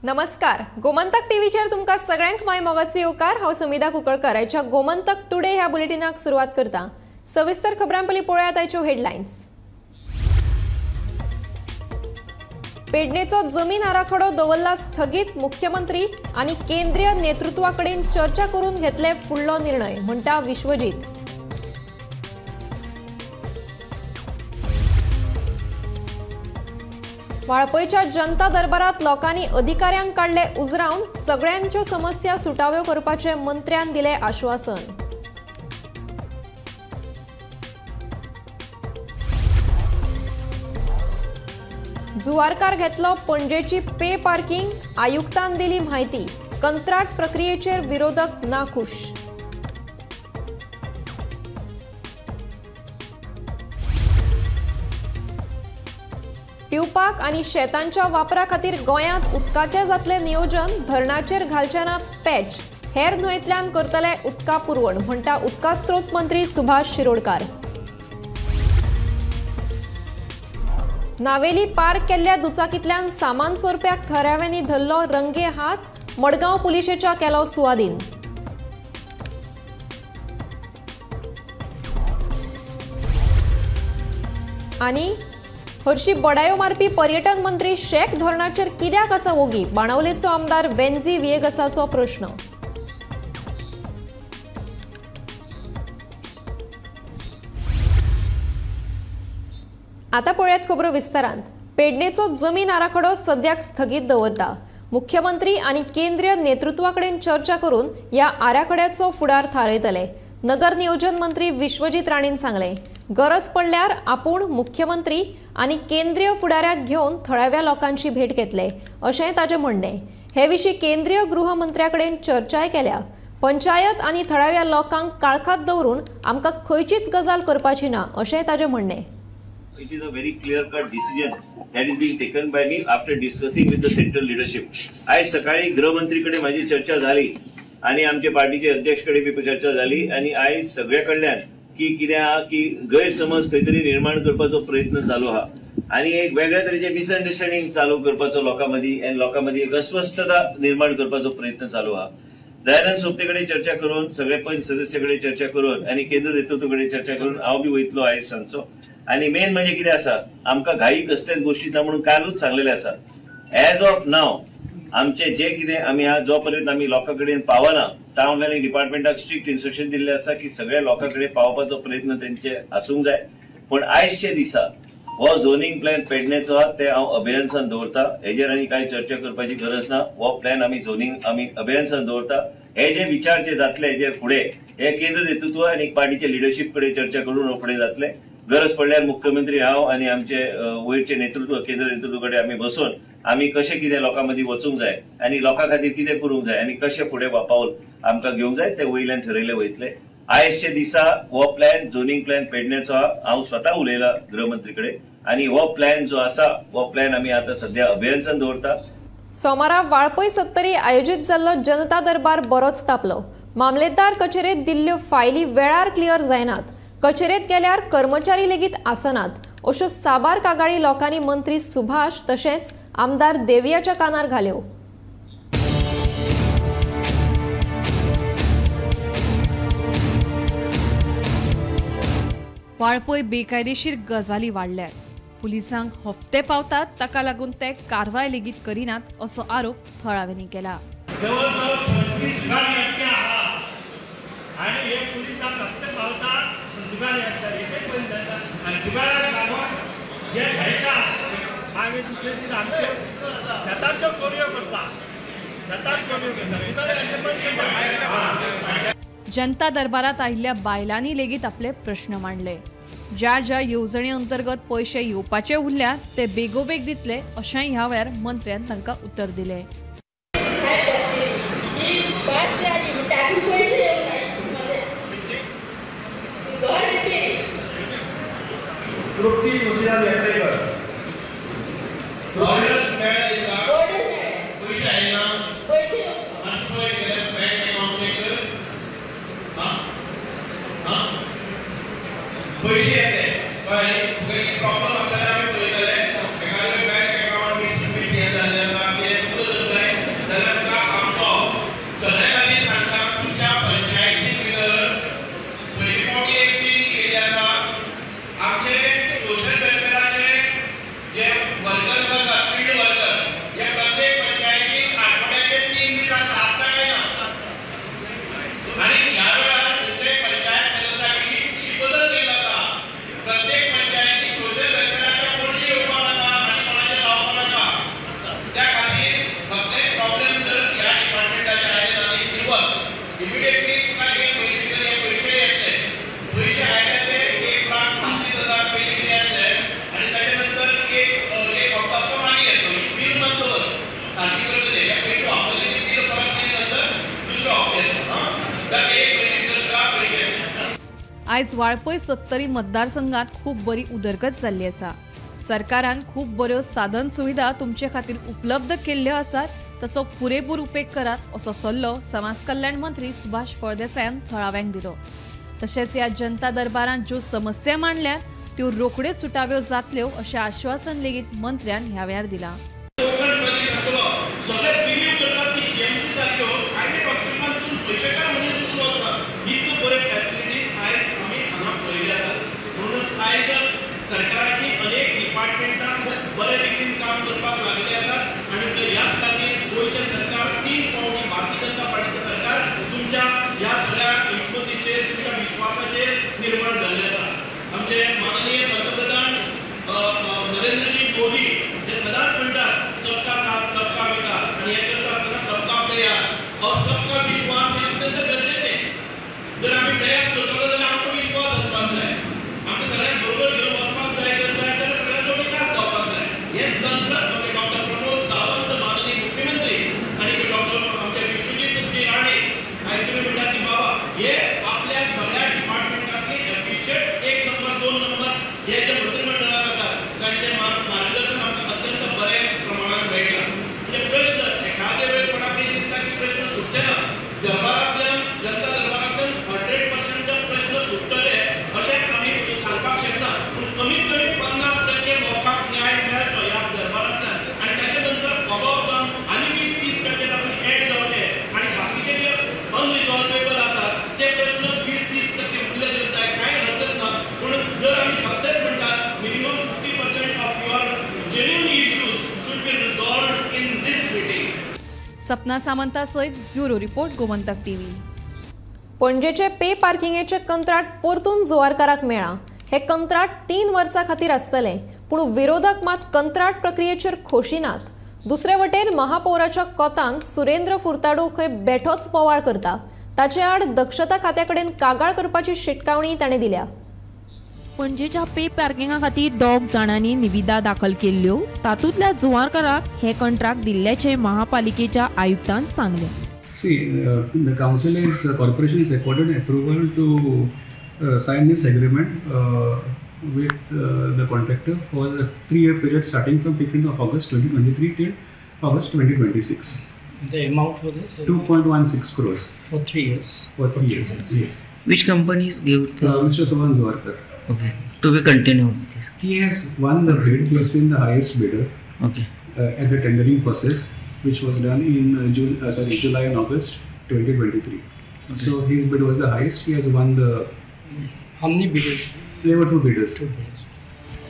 नमस्कार, गोमंतक टीव्हीचेर तुमकां सगळ्यांक my मोगाचो येवकार। हांव समिधा कुंकळकर आयच्या गोमंतक टुडे ह्या बुलेटिनाक सुरवात करता। सविस्तर खबरां पयलीं पळयात आयच्यो हेडलायन्स। पेडणेचो जमीन आराखडो दवरला स्थगीत, मुख्यमंत्री आनी केंद्रीय नेतृत्वा कडेन चर्चा करून घेतले फुडलो निर्णय, म्हणटा विश्वजीत। वाळपयच्या जनता दरबारात लोकांनी अधिकाऱ्यांक काडले उजरावन, सगळ्यांच्यो समस्या सुटाव्यो करपाचे मंत्र्यान दिले आश्वासन। जुवारकार घेतलो पणजेची पे पार्किंग, आयुक्तान दिली म्हायती, कंत्राट प्रक्रियेचेर विरोधक नाखुश। पिवपाक आनी शेतांच्या वापरा खातीर गोंयांत उदकाचें जातलें नियोजन, धरणाचेर घालचे नात पॅच, हेर न्हंयेंतल्यान करतले उदका पुरवण, म्हणटा उदका स्रोत मंत्री सुभाष शिरोडकार। नावेली पार्क केल्ल्या दुचाकींतल्यान सामान चोरप्याक थळाव्यांनी धरलो रंगे हात, मडगांव पुलिशेच्या केलो सुवादीन। आनी हरशी बडायो मारपी पर्यटन मंत्री शेख धोरणाचेर कित्याक आसा वोगी, बाणावलेचो आमदार वेन्झी व्हिएगसाचो प्रश्न। आता पळयात खबरो विस्तारांत। पेडणेचो जमीन आराखडो सद्याक स्थगीत दवरता। मुख्यमंत्री आनी केंद्रीय नेतृत्वा कडेन चर्चा करून ह्या आराखड्याचो फुडार थारयतले, नगर नियोजन मंत्री विश्वजीत राणेन सांगलें। गरज पडल्यार आपूण मुख्यमंत्री आनी केंद्रीय फुडाऱ्याक घेवन थळाव्या लोकांची भेट घेतले, अशेंय ताजें म्हणणें। हे विशीं केंद्रीय गृहमंत्र्या कडेन चर्चाय केल्या। पंचायत आनी थळाव्या लोकांक काळखांत दवरून आमकां खंयचीच गजाल करपाची ना, अशेंय ताजें म्हणणें। It is a very clear-cut decision that is being taken by me after discussing with the central leadership. आयज सकाळी गृहमंत्री कडे माझी चर्चा झाली आणि आमचे पार्टीचे अध्यक्ष कडे बी चर्चा झाली आणि आयज सगळ्या कडल्यान की कितें आहा की गैरसमज खंय तरी निर्माण करपाचो प्रयत्न चालू आहा आणि एक वेगळ्या तरेचे मिसअंडरस्टँडिंग चालू करपाचो लोकां मदीं आनी लोकां मदीं एक अस्वस्थता निर्माण करपाचो प्रयत्न चालू आहा। दयानंद सोपते कडेन चर्चा करून, सगळे पंच सदस्य कडेन चर्चा करून आनी केंद्र नेतृत्व कडेन चर्चा करून हांव बी वयतलो आयज सांजचो। आनी मेन म्हणजे कितें आसा, आमकां घाई कसल्याच गोष्टी ना म्हणून कालूच सांगलेलें आसा। एज ऑफ नाव आमचे जे कितें आमी आज जो पर्यंत आमी लोकां कडेन पावना, टावन प्लॅनिंग डिपार्टमेंटाक स्ट्रिक्ट इन्स्ट्रक्शन दिल्लें आसा की सगळ्या लोकां कडेन पावपाचो प्रयत्न तेंचे आसूंक जाय। पूण आयजचे दिसा हो झोनिंग प्लॅन पेडणेचो आहा ते हांव अभियन्सान दवरता, हेजेर आनी कांय चर्चा करपाची गरज ना। हो प्लॅन आमी झोनिंग आमी अभियन्सान दवरता। हे जे विचार जे जातले हेजेर फुडें हे केंद्र नेतृत्व आनी पार्टीचे लिडरशीप कडेन चर्चा करून फुडें जातले। गरज पडल्यार मुख्यमंत्री हांव आनी आमचे वयरचे नेतृत्व केंद्र नेतृत्व कडेन आमी बसून आमी कशें कितें लोकां मदीं वचूंक जाय आनी लोकां खातीर कितें करूंक जाय आनी कशें फुडें पावल आमकां घेवंक जाय ते वयल्यान ठरयले वयतले। आयजचे दिसा हो प्लॅन झोनिंग प्लॅन पेडणेचो हांव स्वता उलयला गृहमंत्री कडेन आनी हो प्लॅन जो आसा हो प्लॅन आमी आतां सद्या अभियन्सान दवरता। सोमारा वाळपय सत्तरी आयोजीत जाल्लो जनता दरबार बरोच तापलो। मामलेदार कचेरेत दिल्ल्यो फायली वेळार क्लियर जायनात, कचेरेत गेल्यार कर्मचारी लेगीत आसनात, अश्यो साबार कागाळी लोकांनी मंत्री सुभाष तशेंच आमदार देवियाच्या कानार घाल्यो। वाळपय बेकायदेशीर गजाली वाडल्यात, पुलिसांक हफ्ते पावतात ताका लागून ते कारवाय लेगीत करिनात असो आरोप थळाव्यांनी केला। जनता दरबारात आयिल्ल्या बायलांनी लेगीत आपले प्रश्न मांडले। ज्या ज्या येवजणे अंतर्गत पयशे येवपाचे उरल्यात ते बेगोबेग दितले अशेंय ह्या वेळार मंत्र्यान तांकां उतर दिलें। प्रॉब्लम आसा जाल्यार आमी पळयतले, एखाद्या बँक अकाउंट मिस जाल्लें आसा, कितें जाय आयज वाळपय सत्तरी मतदारसंघात खूब बरी उदरगत जाल्ली आसा. सरकारान खूब बऱ्यो साधन सुविधा तुमचे खातीर उपलब्ध केल्ल्यो आसात, ताचो पुरेपूर उपेग करात असो सल्लो समाज कल्याण मंत्री सुभाष फळदेसायान थळाव्यांक दिलो. तशेंच ह्या जनता दरबारांत ज्यो समस्या मांडल्यात त्यो रोखड्योच सुटाव्यो जातल्यो अशें आश्वासन लेगीत मंत्र्यान ह्या वेळार दिलां. सरकाराची अनेक डिपार्टमेंटां खूब बरे रितीन काम करपाक लागले आसात आनी ह्याच खातीर गोंयचें सरकार 3 फावटी भारतीय जनता पार्टीचें सरकार तुमच्या ह्या सगळ्या हिकमतीचेर, तुमच्या विश्वासाचेर निर्माण जाल्लें आसा. आमचे माननीय पंतप्रधान नरेंद्रजी मोदी हे सदांच म्हणटात सबका साथ सबका विकास, आनी हें करता आसतना सबका प्रयास और सबका विश्वास हें अत्यंत गरजेचें. जर आमी प्रयास करतलो जाल्यार आमकां विश्वास आसपाक जाय, आमकां सगळ्यांक बरोबर घेवन वचपाक जाय, जर जाय जाल्यार सगळ्यांचो विकास जावपाक जाय. हें तंत्र आमचे डॉक्टर प्रमोद सावंत माननीय मुख्यमंत्री आनी डॉक्टर आमचे विश्वजीत राणे आयज तुमी म्हणटात की बाबा हे आपल्या सगळ्या डिपार्टमेंटांतली एफिशियंट 1 नंबर 2 नंबर हे जे मंत्रिमंडळाक आसात तांचें मार्गदर्शन आमकां अत्यंत बऱ्या प्रमाणान मेळटा. म्हणजे प्रश्न एखादे वेळ कोणाक दिसता की प्रश्न सुटचे ना, दरबारांतल्यान जनता दरबारांतल्यान 100% प्रश्न सुट्टले अशें आमी सांगपाक शकना, पूण कमीत कमी 50% लोकांक न्याय मेळचो ह्या दरबारांतल्यान आनी ताचे नंतर फॉलोअप जावन आनी 20-30% तातूंत एड जावचे आनी बाकीचे जे अनरिजॉल्वेबल आसात ते प्रश्न 20-30% उरले जर जाय कांय हरकत ना, पूण जर आमी सक्सेस म्हणटात minimum 50% of your genuine issues should be resolved in this meeting. Sapna Samanta सयत ब्युरो रिपोर्ट, गोमंतक टीव्ही. पणजेचे पे पार्किंगेचे कंत्राट परतून जुवारकाराक मेळ्ळां. हे कंत्राट 3 वर्सां खातीर आसतलें, पूण विरोधक मात कंत्राट प्रक्रियेचेर खोशी नात. दुसरे वटेन महापौराच्या कोतान सुरेंद्र फुर्ताडो खंय बेठोच बोवाळ करता, ताचे आड दक्षता खात्या कडेन कागाळ करपाची शिटकावणी ताणें दिल्या. पणजेच्या पे पार्किंगा खातीर 2 जाणांनी निविदा दाखल केल्ल्यो, तातूंतल्या जुवारकाराक हे कंत्राट दिल्ल्याचें महापालिकेच्या आयुक्तान सांगलें. See, the council is corporation is accorded approval to sign this agreement with the contractor for a 3-year period starting from 15th of August 2023 till August 2026. The amount for this? 2.16 crores. For 3 years? For 3 years, yes. Which companies give the... Mr. Sohan Zuarkar. Okay, to be continued. He has won the bid. He has been the highest bidder. Okay. At the tendering process, which was done in July and August 2023. Okay. So his bid was the highest. He has won the... How many bidders? There were 2 bidders. 2 bidders.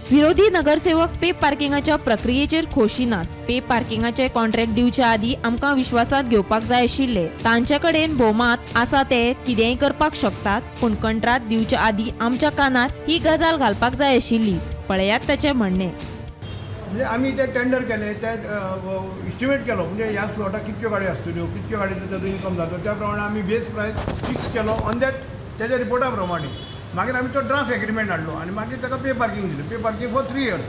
विरोधी नगरसेवक pay पार्किंगाच्या प्रक्रियेचेर खोशी नात. Pay पार्किंगाचे contract दिवचे आदी आमकां विश्वासांत घेवपाक जाय आशिल्ले. तांचे कडेन भोवमत आसा, ते कितेंय करपाक शकतात, पूण कंत्राट दिवचे आदी आमच्या कानार ही गजाल घालपाक जाय आशिल्ली. पळयात ताचें म्हणणें. म्हणजे आमी ते टेंडर केले, ते इस्टिमेट केलो, म्हणजे ह्या स्लॉटाक कितक्यो गाडयो आसतल्यो, कितक्यो गाडयो ताचो इन्कम जातलो, त्या प्रमाणे आमी बेज प्रायस फिक्स केलो ऑन that तेज्या रिपोर्टा प्रमाणे. मागीर आमी तो ड्राफ्ट एग्रीमेंट हाडलो आनी मागीर ताका पे पार्किंग दिलें. Pay parking for 3 years.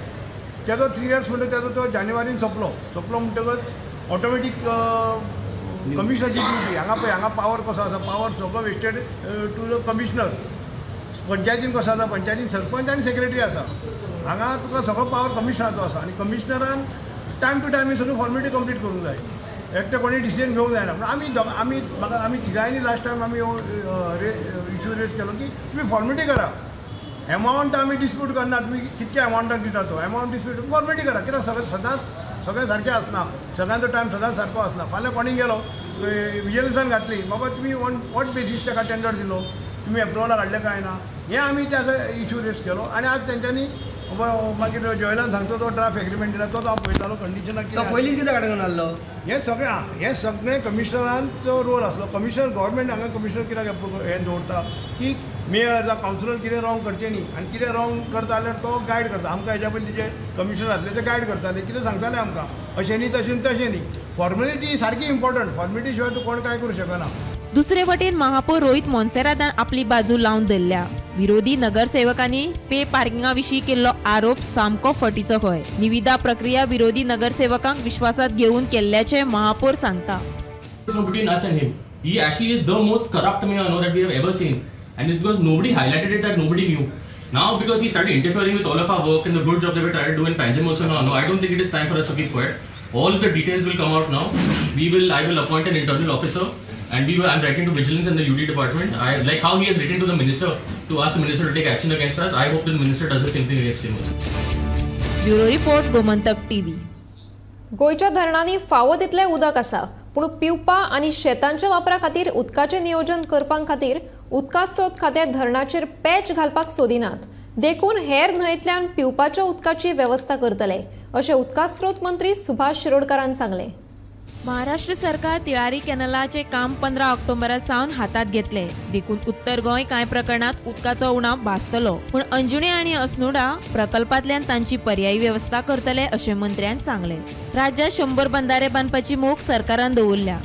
तेजो 3 इयर्स म्हणटकच तेजो तो जानेवारीन सोंपलो. सोंपलो म्हणटकच ऑटोमॅटीक कमिशनरची ड्युटी हांगा पळय, हांगा पावर कसो आसा, पावर सगळो वेस्टेड टू the commissioner. पंचायतीन कसो आसा, पंचायतीन सरपंच आनी सेक्रेटरी आसा. हांगा तुका सगळो पावर कमिशनराचो आसा आनी कमिशनरान टायम टू टायम ही सगळी फॉर्मेलिटी कंप्लीट करूंक जाय. एकटे कोणी डिसिजन घेवंक जायना. पूण आमी आमी म्हाका आमी तिगांयनी लास्ट टायम आमी हो इशू रेज केलो की तुमी फॉर्मेलिटी करा. एमावंट आमी डिस्प्यूट करना, तुमी कितक्या एमावंटाक दिता तो एमावंट डिस्प्यूट फॉर्मेलिटी करा. कित्याक सगळें सदांच सगळें सारकें आसना, सगळ्यांचो टायम सदांच सारको आसना. फाल्यां कोणी गेलो विजिलन्सान घातली, बाबा तुमी ऑन what basis ताका टेंडर दिलो, तुमी एप्रुवलाक हाडलें काय ना, हें आमी त्याचो इशू रेज केलो. आनी आज तेंच्यांनी मागीर जॉयलान सांगतो तो ड्राफ्ट एग्रीमेंट दिला, तोच हांव पळयतालो कंडिशनाक. तो पयलींच कित्याक काडून हाडलो? हें सगळें हें सगळें कमिशनरांचो रोल आसलो. कमिशनर गव्हर्मेंट हांगा कमिशनर कित्याक हें दवरता की मेयर जावं कावन्सिलर कितें रॉंग करचें न्ही, आनी कितें रॉंग करता जाल्यार तो गायड करता. आमकां हेज्या पयलीं जे कमिशनर आसले ते गायड करताले, कितें सांगताले आमकां अशें न्ही तशें तशें न्ही. फॉर्मेलिटी सारकी इम्पॉर्टंट, फॉर्मेलिटी शिवाय तूं कोण कांय करूं शकना. दुसरे वटेन महापौर रोहित मोन्सेरादान आपली बाजू लावन धरल्या. विरोधी नगरसेवकांनी पे पार्किंगा विशीं केल्लो आरोप सामको फटीचो हय. निविदा प्रक्रिया विरोधी नगरसेवकांक विश्वासात घेवन केल्ल्याचें महापौर सांगता. Between us and him, he actually is the most corrupt mayor I know that we have ever seen. And it's because nobody highlighted it that nobody knew. Now because he started interfering with all of our work and the good job that we trying to do in Panjim also now, no, I don't think it is time for us to keep quiet. All the details will come out now. I will appoint an internal officer, and I'm writing to Vigilance and the UD department. I like how he has written to the minister to ask the minister to take action against us. I hope the minister does the same thing against him also. Bureau report, Gomantak TV. गोंयच्या धरणांनी फावो तितलें उदक आसा, पूण पिवपा आनी शेतांच्या वापरा खातीर उदकाचें नियोजन करपा खातीर उदका स्रोत खातें धरणाचेर पॅच घालपाक सोदिनात, देखून हेर न्हंयेंतल्यान पिवपाच्या उदकाची वेवस्था करतले अशें उदका स्रोत मंत्री सुभाष शिरोडकारान सांगलें. महाराष्ट्र सरकार तिळारी कॅनलाचें काम 15 ऑक्टोबरा सावन हातांत घेतले, देखून उत्तर गोंय कांय प्रकरणांत उदकाचो उणाव भासतलो, पूण अंजुणे आनी अस्नोडा प्रकल्पांतल्यान तांची पर्यायी वेवस्था करतले अशें मंत्र्यान सांगलें. राज्यांत 100 बंधारे बांदपाची मोख सरकारान दवरल्या,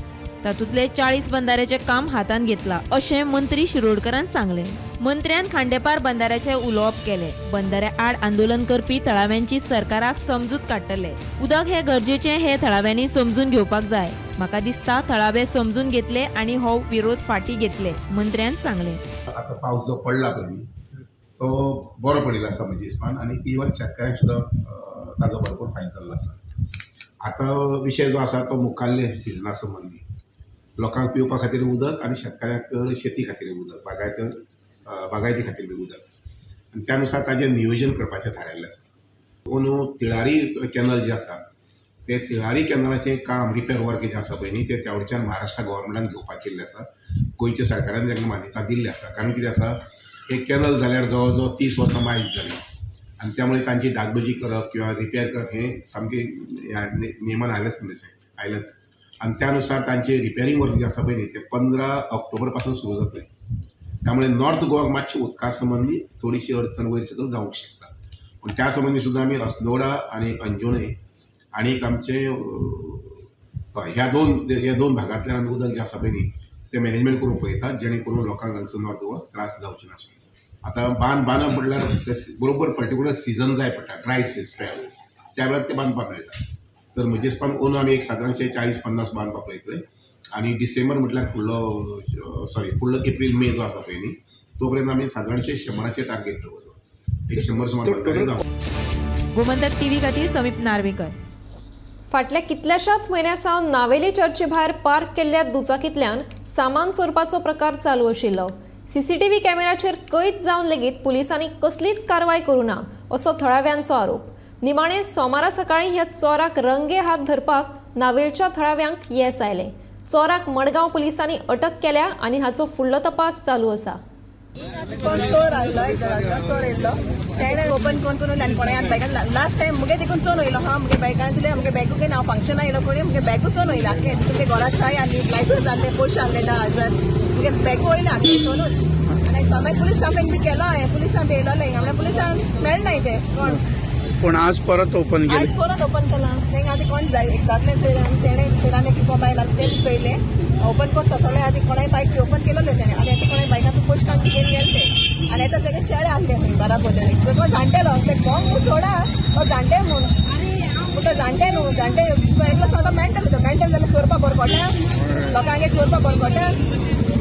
तातूंतले 40 बंधाऱ्याचें काम हातांत घेतलां अशें मंत्री शिरोडकरान सांगलें. मंत्र्यान खांडेपार बंधाऱ्याचें उलोवप केलें. बंधाऱ्या आड आंदोलन करपी थळाव्यांची सरकाराक समजूत काडटले. उदक हें गरजेचें हें थळाव्यांनी समजून घेवपाक जाय. म्हाका दिसता थळावे समजून घेतले आनी हो विरोध फाटीं घेतले, मंत्र्यान सांगलें. आतां पावस जो पडला पळय तो बरो पडिल्लो आसा म्हज्या हिसपान, आनी इवन शेतकाऱ्यांक सुद्दां ताजो भरपूर फायदो जाल्लो आसा. आतां विशय जो आसा तो मुखाल्ले सिजना संबंदी लोकांक पिवपा खातीर उदक आनी शेतकाऱ्यांक शेती खातीर उदक, बागायती खातीर बी उदक, आनी त्या नुसार ताजें नियोजन करपाचें थारायल्लें आसा. अंदू तिळारी कॅनल जें आसा ते तिळारी कॅनलाचें काम रिपेर वर्क जें आसा पळय न्ही तें त्या वटेच्यान महाराष्ट्र गव्हर्मेंटान घेवपाक केल्लें आसा. गोंयच्या सरकारान तांकां मान्यता दिल्ली आसा. कारण कितें आसा, हे कॅनल जाल्यार जवळ जवळ 30 वर्सां मायज जाली आनी त्यामुळे तांची डागडुजी करप किंवा रिपेर करप हें सामकें ह्या नेमान आयलेंच ना, तशें आयलेंच. आनी त्या नुसार तांचें रिपेरींग वर्क जें आसा पळय न्ही तें 15 ऑक्टोबर पासून सुरू जातलें. त्यामुळे नॉर्थ गोवाक मातशी उदका संबंदी थोडीशी अडचण वयर सकयल जावंक शकता, पूण त्या संबंदी सुद्दां आमी अस्नोडा आनी अंजुणे आनी आमचे ह्या दोन भागांतल्यान आमी उदक जें आसा पळय न्ही तें मॅनेजमेंट करूंक पळयतात, जेणे करून लोकांक हांगसर नॉर्थ गोवा त्रास जावचे नाशिल्ले. आतां बांद बांदप म्हणल्यार बरोबर पर्टिक्युलर सिजन जाय पडटा, ड्राय स्पेल, त्या वेळार ते बांदपाक मेळटा. तर म्हजे हिसपान अंदू आमी एक सादारणशे 40-50 बांदपाक पळयतले आनी डिसेंबर म्हटल्यार फुडलो एप्रील मे जो आसा पळय न्ही तो पर्यंत आमी सादारणशे 100 टार्गेट दवरलो, 100 सुमार. गोमंतक टीव्ही खातीर समीप नार्वेकर. फाटल्या कितल्याशाच म्हयन्या सावन नावेली चर्चे भायर पार्क केल्ल्या दुचाकींतल्यान सामान चोरपाचो प्रकार चालू आशिल्लो. सीसीटीव्ही कॅमेराचेर कैद जावन लेगीत पुलिसांनी कसलीच कारवाय करूं ना असो थळाव्यांचो आरोप. निमाणे सोमारा सकाळीं ह्या चोराक रंगे हात धरपाक नावेलच्या थळाव्यांक येस आयलें. चोराक मडगांव पुलिसांनी अटक केल्या आनी हाचो फुडलो तपास चालू आसा. कोण चोर आसलो, एक चोर येयल्लो, तेणें ओपन कोण करून आनी कोणाय बायकान लास्ट टायम मुगे देखून चोन येयलो. हा मुगे बायकान दिले, मुगे बॅगू घेवन हांव फंक्शना येयलो कोणी मुगे बॅगू चोन येयलो आख्खें. तुमगे घराक साय आनी लायसन्स आहलें, पयशे आहले 10,000, मुगे बॅगू वयलें आख्खें चोनूच. आनी मागीर पुलीस कंप्लेन बी केलो हांवें, पुलिसान बी येयलोलें हिंगा, म्हणल्यार पुलिसान मेळनाय ते कोण. पूण आज परत ओपन केलें, आज परत ओपन केलां. तेंगा आतां कोण जाय एक दादले तेणें तेणे एक मोबायल आसा तें बी चोयलें, ओपन करता सगळें. आतां कोणाय बायक ओपन केलोलें तेणें आनी आतां कोणाय बायकां तूं पयशे काडून घेवन गेले ते. आनी आतां तेगे चेडे आहले खंय बराबर तेणें तो जाणटेलो बोंग म्हूण सोडा तो जाणटे म्हूण, पूण तो जाणटे न्हू, जाणटे तो एकलो सांगता मेंटल, तो मेंटल जाल्यार चोरपा बरो पडटा, लोकांगे चोरपा बरो पडटा.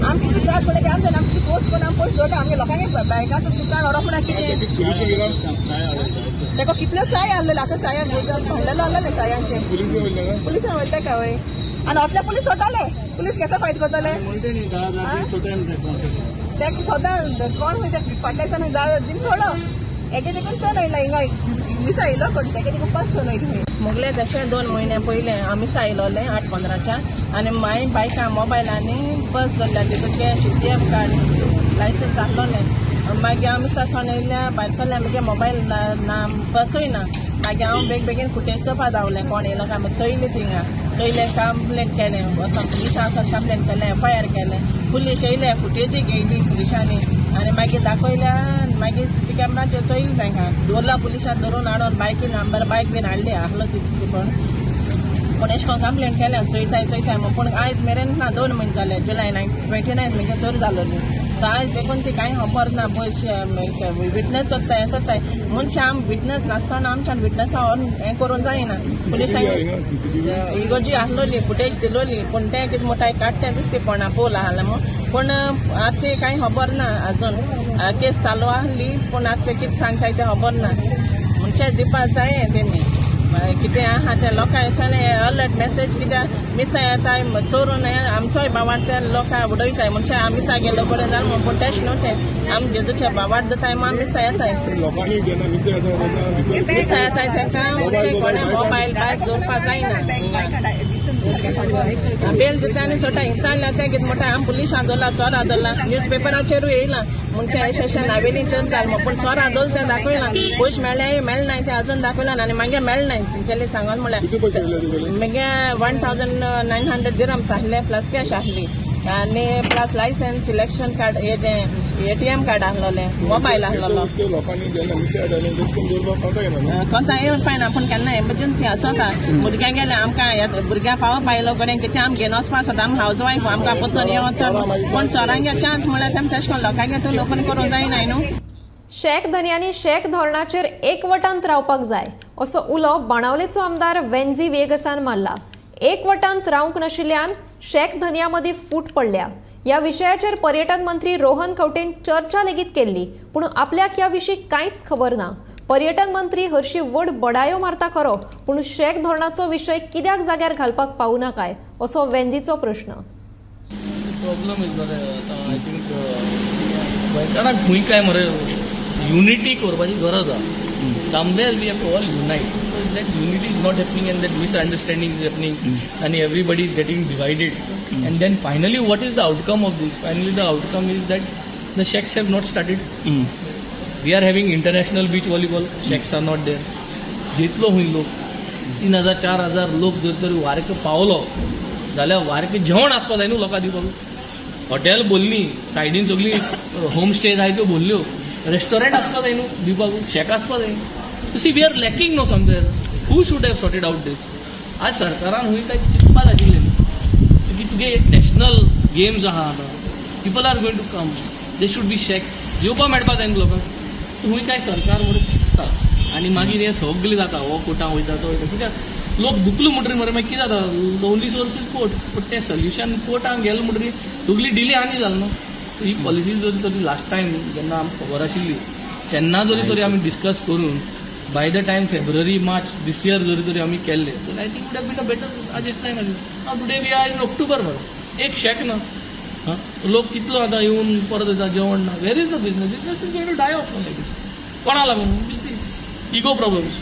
आमकां कितले त्रास पडटा ते आमचे, आमकां कितें पोस्ट करून आमी पयशे जोडटा, आमगे लोकांगे बायकां दुकान व्हरप ना कितें. तेका कितल्यो चाय आहलेलो, आतां चाय भांडलो आहलेलें चायांचें. पुलिसान वयता काय वय, आनी अतले पुलीस सोडटाले, पुलीस केसो फायट करतले ते सदां कोण खंय ते फाटल्या दिसान खंय दिन सोडलो एके देखून चोन येयला हिंगा मिसा येयलो कोण तेके देखून पास चोन येयलो. मुगले तशें 2 म्हयने पयलें आमी आयलोलें 8:15 आनी मागीर बायकां मोबायल आनी बस धरल्या तितून cash ATM card licence आहलोलें. मागीर आमी सोन येयल्या भायर सरल्या, मुगे मोबायल ना बसूय ना. मागीर हांव बेग बेगीन फुटेज चोवपा धांवलें, कोण येयलो काय चोयलें, थिंगा चोयलें, कंप्लेन केलें, वचोन पुलिसां वचोन कंप्लेन केलें, एफआयआर केलें. पुलीस येयले, फुटेजी घेयली पुलिसांनी आनी मागीर दाखयल्या. मागीर सीसी कॅमेराचेर चोयलें तांकां, दवरला पुलिसान धरून हाडून बायकी नंबर बायक बीन हाडली आहलो तितली. पण पूण एशें कोन्न कंप्लेन केल्या, चोयताय चोयताय म्हूण, पूण आयज मेरेन ना. 2 म्हयने जाले, जुलय 29 म्हगे चोरी जालोली. सो आयज देखून ती कांय खबर ना. पयशे विटनस सोदताय हें सोदताय मनशां आम विटनस नासतना आमच्यान विटनसा व्हरून हें करूंक जायना. पुलिसांक इगोजी आहलोली फुटेज दिलोली पूण तें कितें म्हणटाय काडटें दिसता कोणा पोल आहलें म्हूण पूण आतां तें कांय खबर ना अजून. केस चालू आहली पूण आतां तें कितें सांगताय तें खबर ना. म्हणजे दिवपा जाय तेमी कितें आहा तें लोकांक अलर्ट मॅसेज कित्याक मिसां येताय चोरून आमचोय बावाट ते लोकांक उडयताय. म्हणजे आमी मिसां गेल्लो कडेन जालें म्हूण पूण तेश न्हू तें आमी जेजूचे बावाट दिताय म्हूण मिसां येताय मिसां येताय तेका म्हणजे कोणें मोबायल बायक दवरपा जायना. बेल दिता आनी सोडटा हिंगच्यान तें कितें म्हणटा आमी पुलिसां दवरला चोरां दवरला न्यूज पेपराचेरूय येयलां म्हणजे अशें अशें नावेलीचेर जालें म्हूण पूण चोरां दवरला तें दाखयलां पयशे मेळ्ळें मेळनाय तें अजून दाखयलां आनी मागीर मेळनाय सिन्सियरली सांगोन म्हळ्यार मागीर 1900 दिरम्स आहले प्लस कॅश आहली आनी प्लस लायसन्स सिलेक्शन कार्ड हेजें ATM card आहलोलें मोबायल आहलोलो कोता येवन पायना पूण केन्ना एमर्जन्सी आसता भुरग्यांक गेले आमकां भुरग्यां पावप आयलो कडेन कितें आम घेवन वचपा आसता. आम हावज वायफ आमकां पचोन येवन वचोन पूण चोरांगे चान्स म्हळ्यार तेम तेश कोन लोकांगे तूं ओपन करूंक जायना न्हू. शेक धनयांनी शेक धोरणाचेर एकवटांत रावपाक जाय असो उलो बाणावलेचो आमदार वेन्झी वेगसान मारला. एकवटांत रावंक नाशिल्ल्यान शेक धनयां मदीं फूट पडल्या. ह्या विशयाचेर पर्यटन मंत्री रोहन खंवटेन चर्चा लेगीत केल्ली पूण आपल्याक ह्या विशीं कांयच खबर ना. पर्यटन मंत्री हरशी व्हड बडायो मारता खरो पूण शेक धोरणाचो विशय कित्याक जाग्यार घालपाक पावना काय असो वेन्झीचो प्रश्न. प्रॉब्लम is बरें आतां I think गोंयकारांक खंय काय मरे युनिटी करपाची गरज आहा. Somewhere we have to all unite. That unity is not happening and that misunderstanding is happening and everybody is getting divided. And then finally what is the outcome of this? Finally the outcome is that the shacks have not started. We are having international beach volleyball, shacks are not there. जितलो हुंय लोक 3000 4000 लोक जर तर वारक पावलो जाल्यार वारक जेवण आसपा जाय न्हू लोकां दिवपाक. हॉटेल भरली सायडीन सगळीं होम स्टे जाय त्यो भरल्यो रेस्टॉरंट आसपा जाय न्हू दिवपाक शॅक आसपा जाय. See we are lacking no somewhere. Who should have sorted out this? आज सरकारान हुंय काय चिंतपा जाय आशिल्लें की तुगे एक नॅशनल गेम्स आहा आतां people are going to come they should be shacks जेवपा मेळपा जाय न्हू लोकांक. हुंय काय सरकार म्हणून चिंतता आनी मागीर हें सगळें जाता हो कोर्टां वयता तो वयता कित्याक लोक दुखलो म्हणटरीर मरे मागीर कितें जाता ओनली सोर्स is court पूण तें सोल्युशन कोर्टान गेलें म्हणटरीर सगळी डिले आनी जालो न्हू. ही पॉलिसी जरी तरी लास्ट टायम जेन्ना आमकां खबर आशिल्ली तेन्ना जरी तरी आमी डिस्कस करून by the time February March this year जरी तरी आमी केल्ले जाल्यार I think would have been a better आज जायना आशिल्लें. Today we are in October मरे एक शॅक ना हां लोक कितलो आतां येवन परत येता जेवण ना. Where is the business? Business is going to die off like this. कोणा लागून दिसती इगो प्रॉब्लम्स.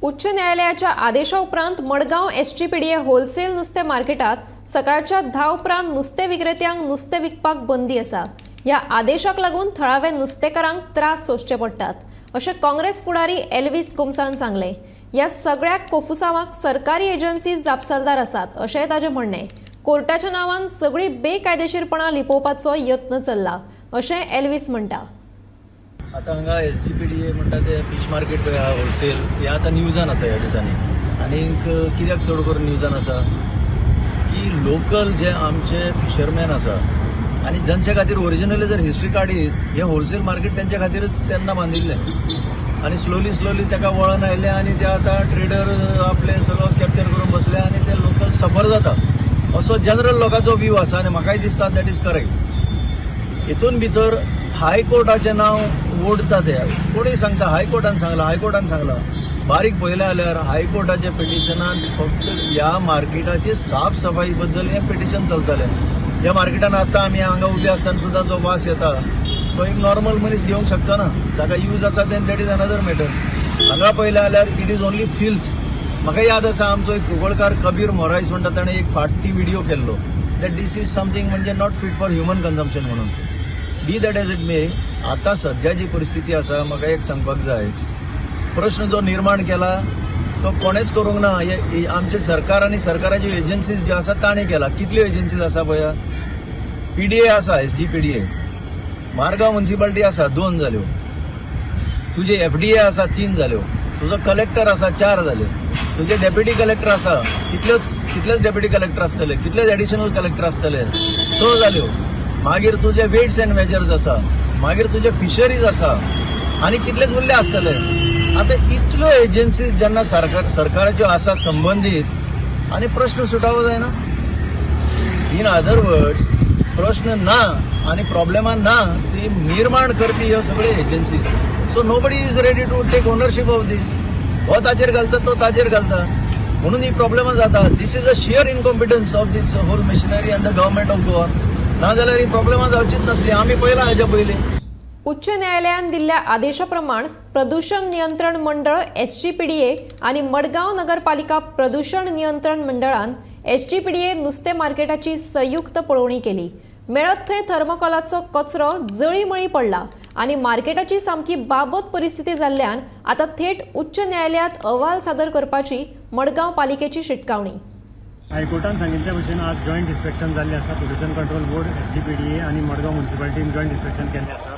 उच्च न्यायालयाच्या आदेशा उपरांत मडगांव SGPDA wholesale नुस्तें मार्केटात सकाळच्या 10 उपरांत नुस्तें विक्रेत्यांक नुस्तें विकपाक बंदी आसा. ह्या आदेशाक लागून थळावे नुस्तेकारांक त्रास सोंसचे पडटात अशें काँग्रेस फुडारी एल्विस गोम्सान सांगलें. ह्या सगळ्या कोफुसांवाक सरकारी एजन्सी जापसालदार आसात अशेंय ताजें म्हणणें. कोर्टाच्या नांवान सगळीं बेकायदेशीरपणां लिपोवपाचो यत्न चल्ला अशें एल्विस म्हणटा. आतां हांगा SGPDA म्हणटा ते फीश मार्केट पळय आहा होलसेल हें आतां न्यूजान आसा ह्या दिसांनी आनीक कित्याक चड करून न्यूजान आसा की लोकल जे आमचे फिशरमॅन आसा आनी जांच्या खातीर ओरिजिनली जर हिस्ट्री काडीत हें होलसेल मार्केट तेंच्या खातीरच तेन्ना बांदिल्लें आनी स्लोली स्लोली ताका वळण आयलें आनी ते आतां ट्रेडर आपले सगळो कॅप्चर करून बसले आनी ते लोकल सफर जाता असो जनरल लोकांचो व्यू आसा आनी म्हाकाय दिसता that is correct. हितून भितर हायकोर्टाचें नांव ओडटा ते कोणूय सांगता हायकोर्टान सांगलां हायकोर्टान सांगलां बारीक पळयलें जाल्यार हायकोर्टाच्या पिटिशनान फक्त ह्या मार्केटाची साफ सफाई बद्दल हें पिटिशन चलतालें. ह्या मार्केटान आतां आमी हांगा उबे आसतना सुद्दां जो वास येता तो एक नॉर्मल मनीस घेवंक शकचो ना ताका यूज आसा तें that is another matter. हांगा पळयलें जाल्यार it is only filth. म्हाका याद आसा आमचो एक कुंकळकार कबीर मोरायस म्हणटा ताणें एक फाटी व्हिडियो केल्लो that this is something म्हणजे not fit for human consumption म्हणून. Be that as it may आतां सद्या जी परिस्थिती आसा म्हाका एक सांगपाक जाय प्रश्न जो निर्माण केला तो कोणेच करूंक ना हे आमचे सरकार आनी सरकाराच्यो एजन्सीज ज्यो आसा ताणें केला. कितल्यो एजन्सीज आसा पळया PDA आसा SGPDA Margao municipality आसा 2 जाल्यो तुजे FDA आसा 3 जाल्यो तुजो कलेक्टर आसा 4 जाले तुजे डेप्युटी कलेक्टर आसा कितलेच डेप्युटी कलेक्टर आसतले कितलेच एडिशनल कलेक्टर आसतले 6 जाल्यो. मागीर तुजे वेट्स एंड मेजर्स आसा, मागीर तुजे फिशरीज आसा आनी कितलेच उरले आसतले. आतां इतल्यो एजन्सीज जेन्ना सरकाराच्यो आसा संबंदीत आनी प्रश्न सुटावो जायना. इन अदर वर्ड्स प्रश्न ना आनी प्रॉब्लेमां ना ती निर्माण करपी ह्यो सगळ्यो agencies. So nobody is ready to take ownership of this. हो ताजेर घालता, तो ताजेर घालता, म्हणून ही प्रॉब्लेमां जाता. This is a sheer incompetence of this whole machinery and the government of Goa. नाजाल्यार ही प्रॉब्लेमां जावचीच नासली. आमी पळयलां हाज्या पयलीं. उच्च न्यायालयान दिल्ल्या आदेशाप्रमाण प्रदूषण नियंत्रण मंडळ SGPDA आणि मडगांव नगरपालिका प्रदूषण नियंत्रण मंडळान SGPDA नुस्ते मार्केटाची संयुक्त पळोवणी केली. मेळत थंय थर्मोकॉलाचो कचरो जळीमळी पडला आणि मार्केटाची सामकी बाबत परिस्थिती जाल्ल्यान आतां थेट उच्च न्यायालयात अहवाल सादर करपाची मडगांव पालिकेची शिटकावणी. हायकोर्टान सांगिल्ल्या भशेन आज जॉयंट इन्स्पेक्शन जाल्लें आसा. पोल्युशन कंट्रोल बोर्ड, SGPDA आनी मडगांव म्युनिसिपालिटीन जॉयंट इन्स्पेक्शन केल्लें आसा.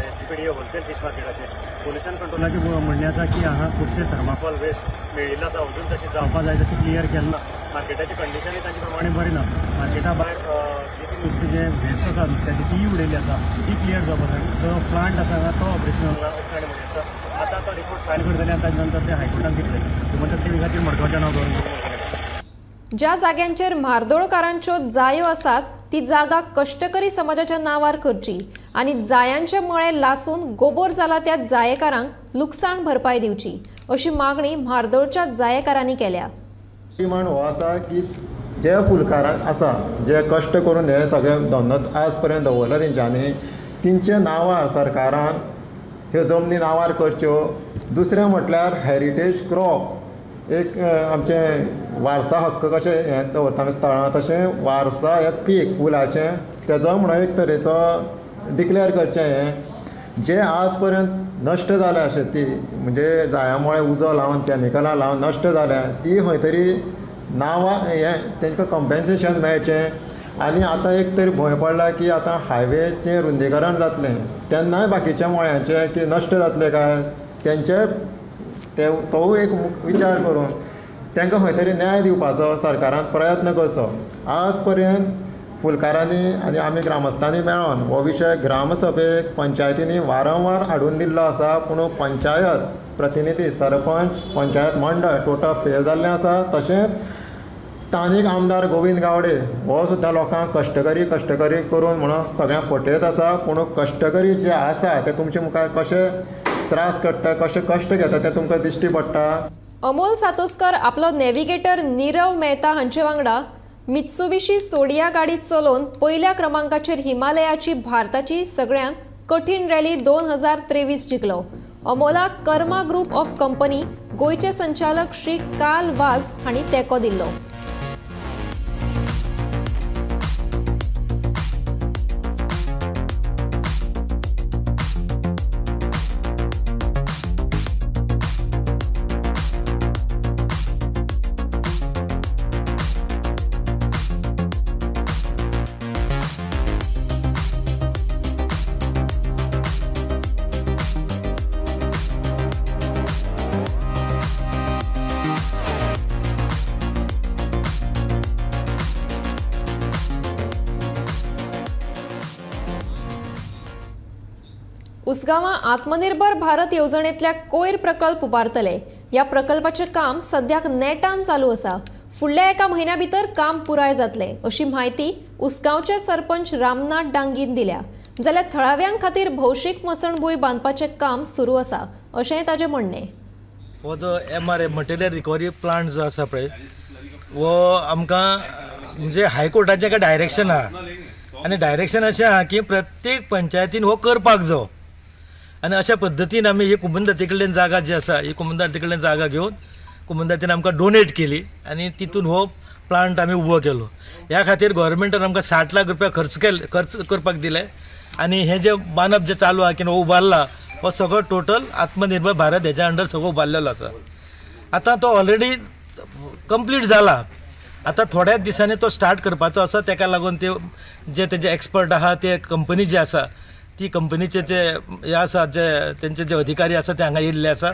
SGPDA wholesale fish मार्केटाचेर पोल्युशन कंट्रोलाचें म्हणणें आसा की हांगा खुबशे थर्माकॉल वेस्ट मेळिल्लो आसा, अजून तशें जावपा जाय तशें क्लियर केलें ना. मार्केटाची कंडिशनूय तांचे प्रमाणे बरें ना. मार्केटा भायर जी नुस्तें जें वेस्ट आसा नुस्त्याची तीय उडयल्ली आसा, ती क्लियर जावपा जाय. जो प्लांट आसा हांगा तो ऑपरेशनल ना अशें ताणें म्हणलें आसा. आतां तो रिपोर्ट फायल करतले आनी ताजे नंतर ते हायकोर्टान दितले. म्हणटा ते खातीर मडगांवच्या नांव गव्हर्मेंट. ज्या जाग्यांचेर म्हार्दोळकारांच्यो जायो आसात ती जागा कश्टकरी समाजाच्या नांवार करची आनी जायांचे मळे लासून गोबोर जाला त्या जायेकारांक लुकसाण भरपाय दिवची अशी मागणी म्हार्दोळच्या जायेकारांनी केल्या. डिमांड हो आसा की जे फुलकारांक आसा जे कश्ट करून हे सगळे धंदो आज पर्यंत दवरला तेंच्यांनी, तेंच्या नांवार सरकारान ह्यो जमनी नांवार करच्यो. दुसरें म्हटल्यार हेरिटेज क्रॉप एक आमचें वारसा हक्क कशें हें दवरता आमी स्थळां, तशें वारसा हें पीक फुलाचें तेजो म्हणून एक तरेचो डिक्लेअर करचें. हें जें आज पर्यंत नश्ट जाल्या शेती म्हणजे जायामुळे उजो लावन कॅमिकलां लावन नश्ट जाल्या ती खंय तरी नांवां हें तांकां कंपेन्सेशन मेळचें. आनी आतां एक तरी भंय पडला की आतां हायवेचें रुंदीकरण जातलें तेन्नाय बाकीच्या मळ्यांचें की नश्ट जातलें काय तेंचे तोवूय एक विचार करून तांकां खंय तरी न्याय दिवपाचो सरकारान प्रयत्न करचो. आज पर्यंत फुलकारांनी आनी आमी ग्रामस्थांनी मेळोन हो विशय ग्रामसभेक पंचायतींनी वारंवार हाडून दिल्लो आसा, पूण पंचायत प्रतिनिधी सरपंच पंचायत मंडळ टोटल फेल जाल्लें आसा. तशेंच स्थानीक आमदार गोविंद गावडे हो सुद्दां लोकांक कश्टकरी कश्टकरी करून म्हणून सगळ्यांक फटयत आसा, पूण कश्टकरी जे आसा ते तुमचे मुखार कशे त्रास काडटा कशे कश्ट घेता ते तुमकां दिश्टी पडटा. अमोल सातोस्कर आपलो नेव्हिगेटर नीरव मेहता हांचे वांगडा मित्सुबिशी सोडिया गाडी चलोवन पयल्या क्रमांकाचेर हिमालयाची भारताची सगळ्यांत कठीण रॅली 2023 जिखलो. अमोलाक कर्मा ग्रुप ऑफ कंपनी गोंयचे संचालक श्री काल वाज हांणी तेंको दिल्लो. उसगांवां आत्मनिर्भर भारत येवजणेंतल्या कोयर प्रकल्प उबारतले. ह्या प्रकल्पाचें काम सद्याक नेटान चालू आसा. फुडल्या एका म्हयन्या भितर काम पुराय जातलें अशी म्हायती उसगांवचे सरपंच रामनाथ डांगीन दिल्या. जाल्यार थळाव्यां खातीर भौशीक मसणभूंय बांदपाचें काम सुरू आसा अशेंय ताजें म्हणणें. हो जो MRA material recovery plant जो आसा पळय हो आमकां म्हणजे हायकोर्टाचें एका डायरेक्शन आहा आनी डायरेक्शन अशें आहा की प्रत्येक पंचायतीन हो करपाक जायो. आनी अशा पद्दतीन आमी ही कुमुंदाती कडल्यान जागा जी आसा ही कुमुंदाती कडल्यान जागा घेवन कुमुंदातीन आमकां डोनेट केली आनी तितून हो प्लांट आमी उबो केलो. ह्या खातीर गोवोरमेंटान आमकां 60 लाख रुपया खर्च करपाक दिले आनी हें जें बांदप जें चालू आहा किंवा उबारला हो सगळो टोटल आत्मनिर्भर भारत हेज्या अंडर सगळो उबारलेलो आसा. आतां तो ऑलरेडी कंप्लीट जाला. आतां थोड्याच दिसांनी तो स्टार्ट करपाचो आसा. तेका लागून ते जे तेजे एक्सपर्ट आहा ते कंपनी जी आसा ती कंपनीचे जे हे आसा जे तेंचे जे अधिकारी आसा ते हांगा येयल्ले आसा.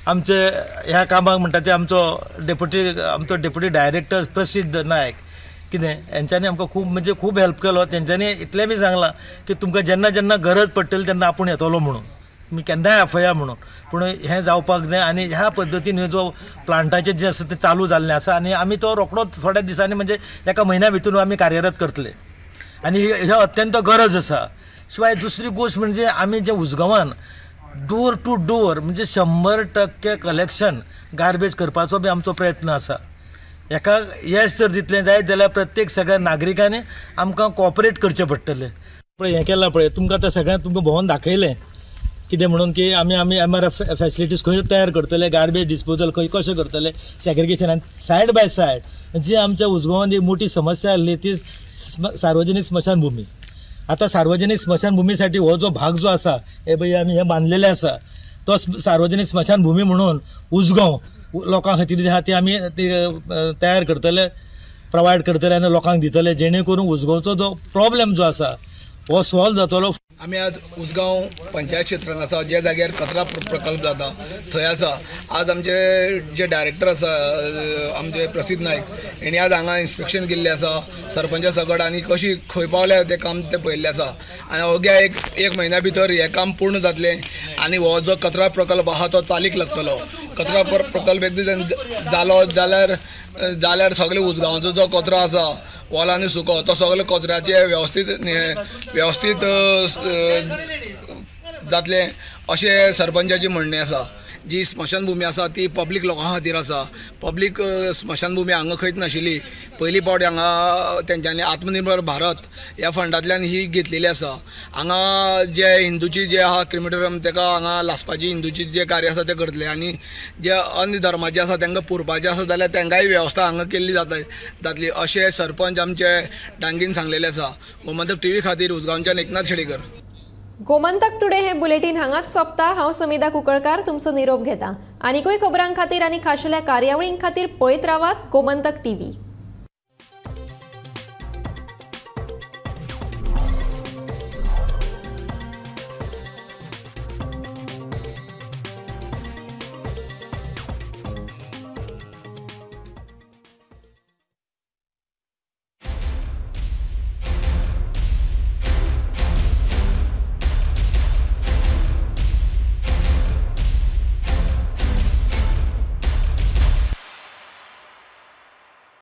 आमचे ह्या कामाक म्हणटा ते आमचो डेप्युटी डायरेक्टर प्रसिद्ध नायक कितें हेंच्यांनी आमकां खूब म्हणजे खूब हेल्प केलो. तेंच्यांनी इतलें बी सांगलां की तुमकां जेन्ना जेन्ना गरज पडटली तेन्ना आपूण येतलो म्हणून, तुमी केन्नाय आफया म्हणून. पूण हें जावपाक जाय आनी ह्या पद्दतीन हे जो प्लांटाचें जें आसा तें चालू जाल्लें आसा आनी आमी तो रोखडोच थोड्या दिसांनी म्हणजे एका म्हयन्या भितून आमी कार्यरत करतले आनी ही अत्यंत गरज आसा. शिवाय दुसरी गोश्ट म्हणजे आमी जे उजगांवान डोर टू डोर म्हणजे 100% कलेक्शन गार्बेज करपाचो बी आमचो प्रयत्न आसा. हेका येस जर दितलें जायत जाल्यार प्रत्येक सगळ्या नागरिकांनी आमकां कॉपरेट करचें पडटलें. पळय हें केलां पळय तुमकां आतां सगळ्यांक तुमकां भोंवन दाखयलें कितें म्हणून की आमी आमी MRF facilities खंय तयार करतले, गार्बेज डिस्पोजल खंय कशें करतले, सेग्रिगेशन. आनी सायड बाय सायड जी आमच्या उजगांवान एक मोठी समस्या आसली ती सार्वजनीक स्मशानभूमी. आतां सार्वजनीक स्मशानभूमीसाठी हो जो भाग जो आसा हे पळय आमी हे बांदलेले आसा तो सार्वजनीक स्मशानभूमी म्हणून उजगांव लोकां खातीर जे आहा ती आमी ती तयार करतले, प्रोवायड करतले आनी लोकांक दितले, जेणे करून उजगांवचो जो प्रॉब्लेम जो आसा हो सॉल्व जातलो. आमी आज उजगांव पंचायत क्षेत्रांत आसा, ज्या जाग्यार कचरा प्रकल्प जाता थंय आसा. आज आमचे जे डायरेक्टर आसा आमचे प्रसिद्ध नायक हेणी आज हांगा इन्स्पेक्शन केल्लें आसा सरपंचा सगट आनी कशी खंय पावल्या तें काम तें पळयल्लें आसा. आनी अवघ्या एक म्हयन्या भितर हें काम पूर्ण जातलें आनी हो जो कचरा प्रकल्प आसा तो चालीक लागतलो. कचरा प्रकल्प एकदां जालो जाल्यार सगळे उजगांवचो जो कचरो आसा ओलो आनी सुको तो सगळे कचऱ्याचे वेवस्थीत वेवस्थीत जातलें अशें सरपंचाचें म्हणणें आसा. जी स्मशानभूमी आसा ती पब्लीक लोकां खातीर आसा. पब्लीक स्मशानभूमी हांगा खंयच नाशिल्ली. पयली फावट हांगा तेंच्यांनी आत्मनिर्भर भारत ह्या फंडांतल्यान ही घेतलेली आसा. हांगा जे हिंदूची जे आहा क्रिमिटोरियम तेका हांगा लासपाची हिंदूची जे कार्य आसा तें करतले आनी जे अन्य धर्माचे आसा तांकां पुरपाचें आसा जाल्यार तांकांय वेवस्था हांगा केल्ली जातली अशें सरपंच आमचे डांगीन सांगलेलें आसा. गोमंतक टीव्ही खातीर उजगांवच्यान एकनाथ खेडेकर. गोमंतक टुडे हे बुलेटीन हांगाच सोंपता. हांव समिधा कुंकळकार तुमचो निरोप घेता. आनीकूय खबरां खातीर आनी खाशेल्या कार्यावळीं खातीर पळयत रावात गोमंतक टीव्ही.